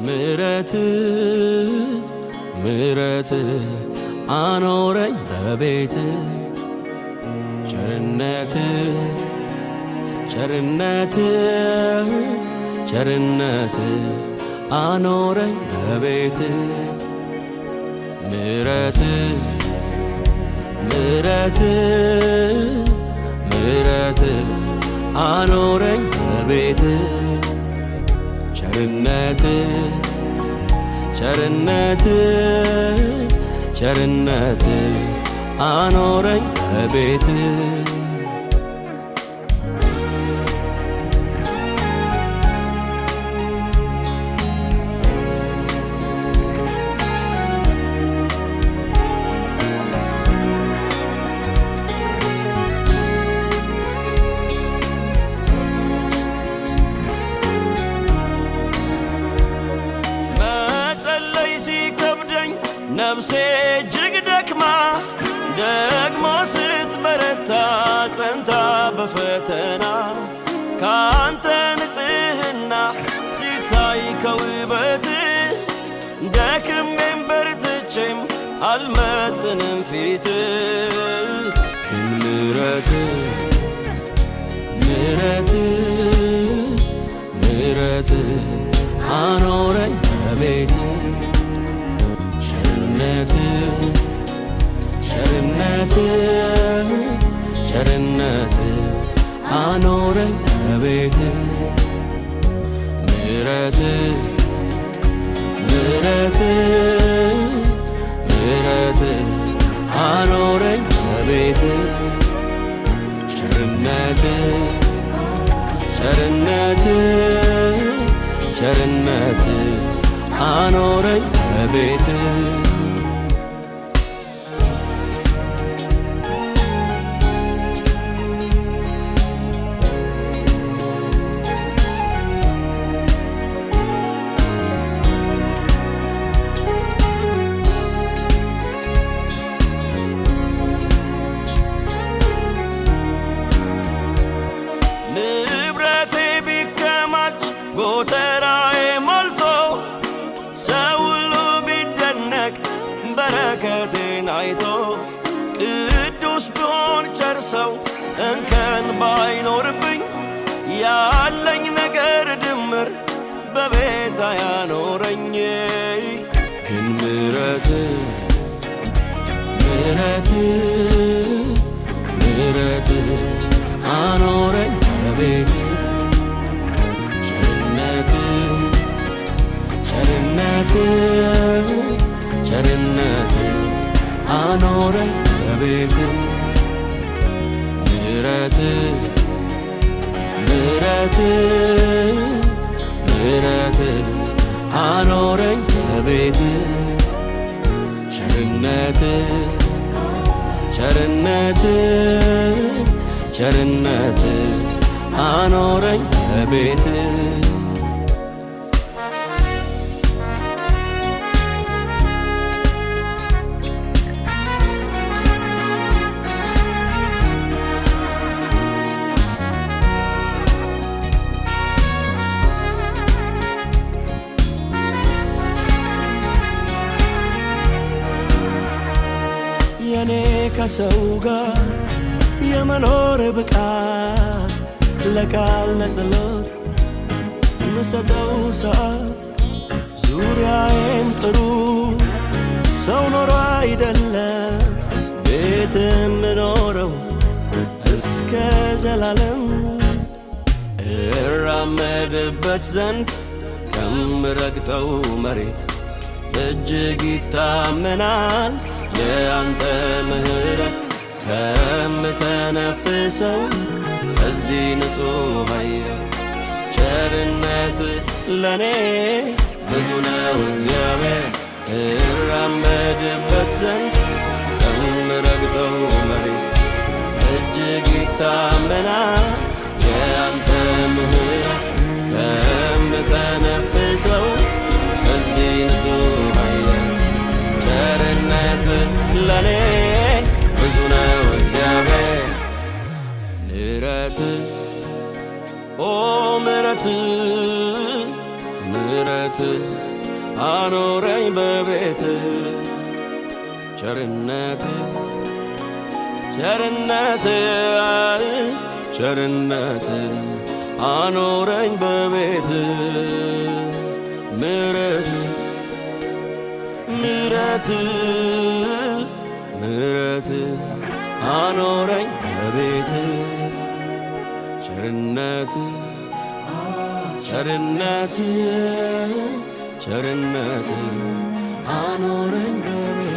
ምረት ምረት አኖረኝ በቤት ቸርነት ቸርነት ቸርነት አኖረኝ በቤት ምረት ምረት ምረት አኖረኝ በቤት ቸርነት ቸርነት ቸርነት አኖረኝ በቤት መጸለይ ሲከብደኝ ነፍሴ እጅግ ደክማ ደግሞ ስትበረታ ጸንታ በፈተና ካንተ ንጽሕና ሲታይ ከውበት ደክሜም በርትቼም አልመጥንም ፊት ግን ምረት ምረት ምረት አኖረኝ በቤት ቸርነት ቸርነት ቸርነት አኖረኝ በቤት ምረት ምረት ምረት አኖረኝ በቤት ቸርነት ቸርነት ቸርነት አኖረኝ በቤት ንብረቴ ቢከማች ጎተራዬ ሞልቶ ሰው ሁሉ ቢደነቅ በረከቴን አይቶ ቅዱስ ብሆን ቸር ሰው እንከን ባይኖርብኝ ያለኝ ነገር ድምር በቤት አያኖረኝ ግን ምረት ምረት ምረት አኖረኝ በቤት ቸርነት ቸርነት ቸርነት አኖረኝ በቤት ምረት ምረት ምረት አኖረኝ በቤት ቸርነት ቸርነት ቸርነት አኖረኝ በቤት የኔ ከሰው ጋር የመኖር ብቃት ለቃል ለጸሎት ምሰጠው ሰዓት ዙሪያዬም ጥሩ ሰው ኖሮ አይደለም ቤት ምኖረው እስከ ዘላለም እራመድበት ዘንድ ከምረግጠው መሬት እጅግ ይታመናል የአንተ ምሕረት ከምተነፍሰው ከዚህ ንጹሕ አየር ቸርነት ለኔ ብዙ ነው እግዚአብሔር እራመድበት ዘንድ ከምረግጠው መሬት እጅግ ይታመናል የአንተ ምሕረት ከምተነፍሰው ከዚህ ንጹሕ አየር ቸርነት ለኔ ብዙ ነው እግዚአብሔር ምሕረት ኦ ምሕረት ምሕረት አኖረኝ በቤት። ቸርነት፣ ቸርነት፣ ቸርነት አኖረኝ በቤት። ምረት፣ ምረት፣ ምረት አኖረኝ በቤት። ቸርነት፣ ቸርነት፣ ቸርነት አኖረኝ በቤት።